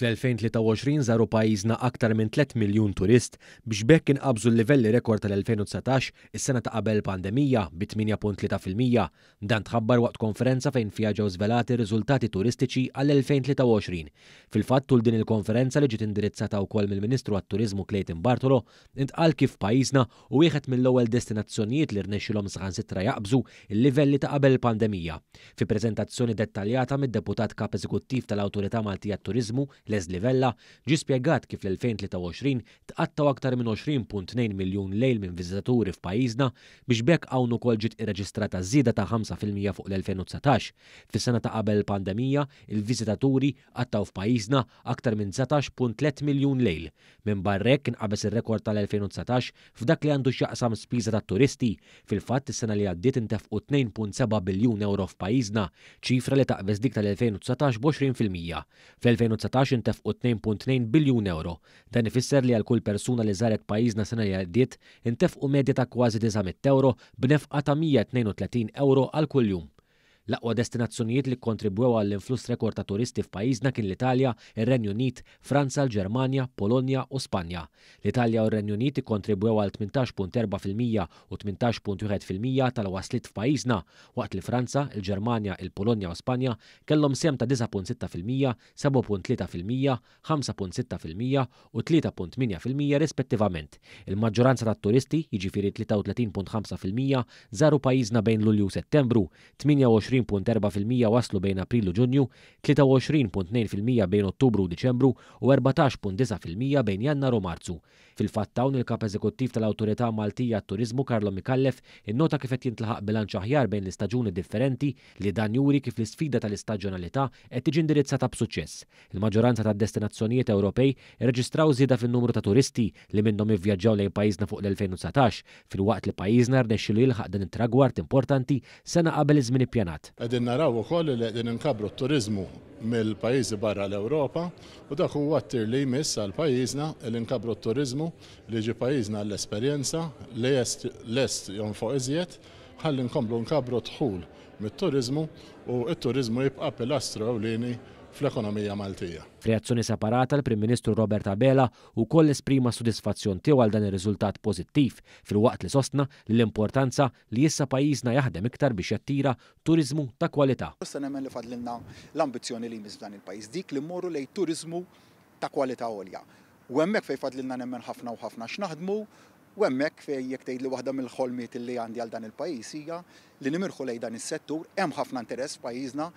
Fl-2023 żaru pajjiżna aktar minn 3 miljun turist biex b'hekk inqabżu l-livelli rekord tal-2019, is-sena ta' qabel il-pandemija, bi 8.3%. Dan tħabbar waqt konferenza fejn fiha ġew żvelati r-riżultati turistiċi għall-2023. Fil-fatt tul din il-konferenza li ġiet indirizzata wkoll mill-Ministru għat-Turiżmu Clayton Bartolo, intqal kif pajjiżna hu wieħed mill-ewwel destinazzjonijiet li rnexxielhom saħansitra jaqbżu l-livelli ta' qabel il-pandemija. Fi preżentazzjoni dettaljata mid-Deputat Kap Eżekuttiv tal-Awtorità Maltija għat-Turiżmu, Leslie Vella, ġie spjegat kif l-2023 tqattgħu aktar minn 20.2 miljun lejl minn viżitaturi f'pajjiżna biex b'hekk hawn ukoll ġiet irreġistrata żieda ta' 5% fuq l-2019. Fis-sena ta' qabel il-pandemija, il-viżitaturi qattgħu f'pajjiżna aktar minn 19.3 miljun lejl. Minbarra hekk inqabeż ir-rekord tal-2019 f'dak li għandu x'jaqsam spiża tat-turisti. Fil-fatt, is-sena li għaddiet intefqu 2.7 biljun ewro f'pajjiżna, ċifra li taqbeż dik tal-2019 b'20%. Fl-2019 intefqu 2.2 biljun ewro. Dan ifisser li għal kull persuna li żaret pajjiżna s-sena li għaddiet, intefqu medja ta' kważi 900 ewro b'nefqa ta' 132 ewro għal kull jum. L-aqwa destinazzjonijiet li kkontribwew għall-influss rekord ta' turisti f'pajjiżna kien l-Italja, ir-Renju Unit, Franza, l-Ġermanja, Polonja u Spanja. L-Italja u r-Renju Unit ikkontribwew għal 18.4% u 18.1% tal-wasliet f'pajjiżna, waqt li Franza, il-Ġermanja, il-Polonja u Spanja kellhom sehem ta' 9.6%, 7.3%, 5.6% u 3.8% rispettivament. Il-maġġoranza tat-turisti, jiġifieri 33.5%, żaru pajjiżna bejn Lulju u Settembru, 28.4% waslu bejn April u Ġunju, 23.2% bejn Ottubru u Diċembru u 14.9% bejn Jannar u Marzu. Fil-fatt hawn il-Kap Eżekuttiv tal-Awtorità Maltija għat-Turiżmu Carlo Micallef innota kif qed jintlaħaq bilanċ aħjar bejn l-istaġuni differenti li dan juri kif l-isfida tal-istaġjonalità qed tiġi indirizzata b'suċċess. Il-maġġoranza tad-destinazzjonijiet Ewropej irreġistraw żieda fin-numru ta' turisti li minnhom ivvjaġġaw lejn pajjiżna fuq l-2019, filwaqt li pajjiżna rnexxielu jilħaq dan it-tragward importanti sena qabel iż-żmien ippjanat. Qegħdin naraw ukoll li qegħdin inkabbru t-turiżmu mill-pajjiżi barra l-Ewropa u dak huwa t-tir li jmiss għal pajjiżna li nkabbru t-turiżmu li jiġi pajjiżna għall-esperjenza, li lest jonfoq iżjed ħalli nkomplu nkabbru d-dħul mit-turiżmu u t-turiżmu jibqa' pilastru ewlieni fl-ekonomija Maltija. F'reazzjoni separata, l-Prim Ministru Robert Abela wkoll esprima s-sodisfazzjon tiegħu għal dan ir-riżultat pożittiv, filwaqt li sostna li l-importanza li issa pajjiżna jaħdem iktar biex jattira turiżmu ta' kwalità. Issa nemmen li fadlilna l-ambizzjoni li jmiss f'dan il-pajjiż, dik li mmorru lejn turiżmu ta' kwalità għolja. U hemmhekk fejn fadlilna nemmen ħafna u ħafna x'naħdmu, u hemmhekk fejn jekk tgħidli waħda mill-ħolmiet li għandi għal dan il-pajjiż hija li nimirħu lejn dan is-settur, hemm ħafna interess f'pajjiżna.